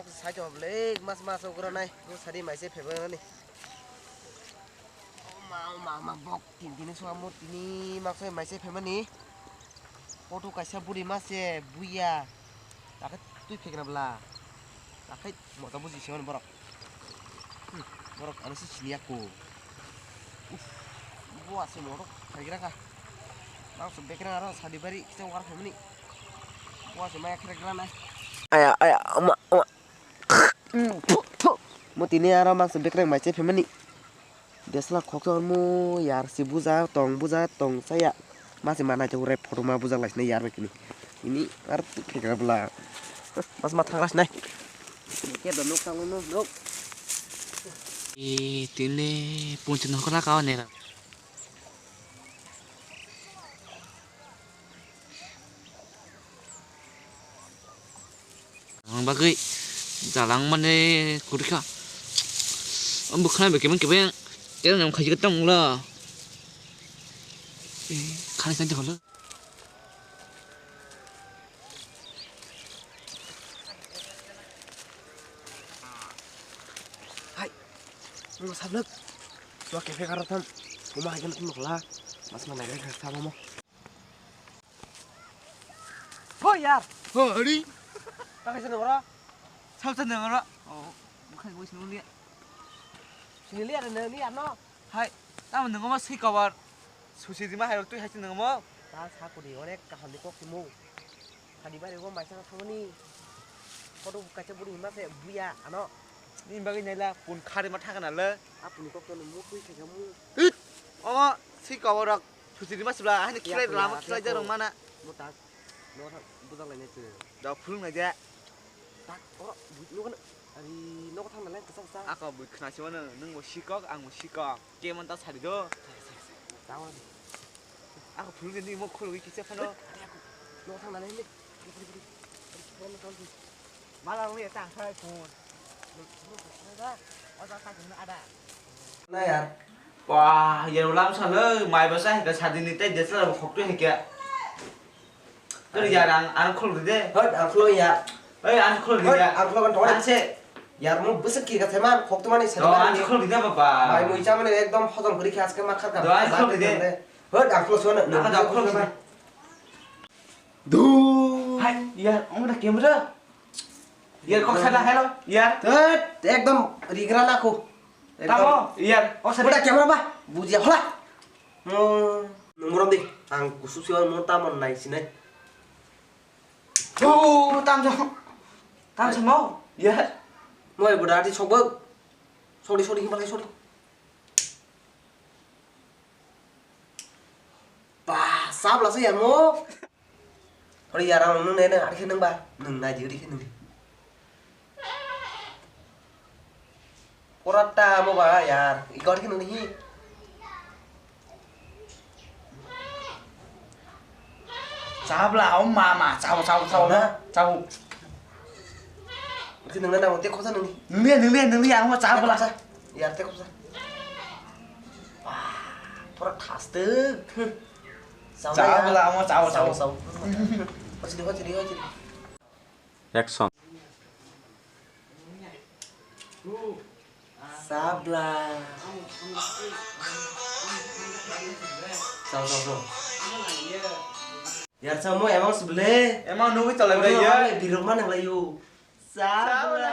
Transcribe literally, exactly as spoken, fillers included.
Side of lake mas mas okra nai. Bo sari mai se phebani. Ma ma ma bok tin tin so amor tini mak sai mai se phebani. Photo kaisa buri ma se buya. Takai twi phegra bla. Takai mota buji se borok. Hmm, borok ano si sini aku. Uf, bo ase borok phegra ka. Bang so bekreng aro sadi bari kita war phebani. Bo ase maya khegra nai. Aya aya ama ama. Mo tini aro mangsa bekreng mai se phemani. Desla khoksa mo yar si buja tong buja tong saya. Ma se manai to rep photo ma buja lai sini yar bekini. Ini ar tu khegra bla. Mas ma thang ras nai. Ke do nok tang no nok. E tini punchun hokra ka nera. Ang bagwi jalang mane kurikha. Ang bwkhwnai bai kebeng kebeng. Tei nang khaji tang la. Eh, khani khani holo. Hai. Mo sablak. Mo kefe karatam. Mo ma hagen tum kala. Mas ma nagre kha mo. Hoi yar. Hoi. Takai sini ora. Sab sini ora. Oh, bukan gue sini lihat. Sini lihat ada ni ano. Hai, tamo nang mo si kawar. Susi di ma hai tu hai sini mo. Ta sakuri ore kaham ni kok simo. Sadi bari go maisa thangni. Kodo kacha buri ma se buya ano. Ni bagwi naila pun khari ma thangana le. Apuni kok to mo twi khe mo. It. Omo si kawar rok. Thusiri ma sibla, ahini khilai rwlamo, khilai jarwng mana. Mo tak, no thang, bujak lainai se. Da phulung nai de. Tak, oro, bui, no kan, ari, no thang nalai kasa kasa. Ako bui khna si mano, nwng bo sikok, ang bo sikok. Ke man ta sari do. Tawa. Ako phulung ni mo khulwi kisa phano. No thang nalai ni. Mala wngya ta ang sai phone. Na yar. Wah, yar ulam sano mai basa heka sadini tai desa khokto heka. Tadi yar ang ang khol de. Hot ang khol ya. Oi ang khol de. Hot ang khol kan thon. Ang se. Yar mo bwswk ki ka thaiman khokto mani sadini. Ang khol de baba. Mai mui chamani ekdom hojom guri khe aske ma khar ka. Ang khol de. Hot ang khol sona. Ang khol de. Du. Hai, yar, ang da camera. Yar, kok sana hello, yar. Tet, ekdom rigra na ko. Tamo, yar, kok sana. Buda camera ba, buji hola. Mo, nomor di, ang kusuk siwa mo tamon nai sinai. Du, tam jong. Tam samo, yar. Mo buda ati sobok. Sorry, sorry, himbalai sorry. Ba, sabla se ya mo. Ori yar ang nung nene ari khe nung ba, nung nai di ori khe nung. Koratta mo ba yar, iko ari khe nung hi. Chabla, o mama, chabo, chabo, chabo, na? Chabo. Ori khe nung na, nang te khosa nung hi. Nung le, nung le, nung le, ang mo chabla. Yar te khosa. Ba, pura thastuk. Chabo la, amo chabo, chabo. Chabo, chabo. Hoi chiri, hoi chiri, hoi chiri. Action. Sabla. Chabo, chabo, chabo. Yar chamo emang sibele. Emang nugui tolai bai ya. Birok mana lai yo. Sabla.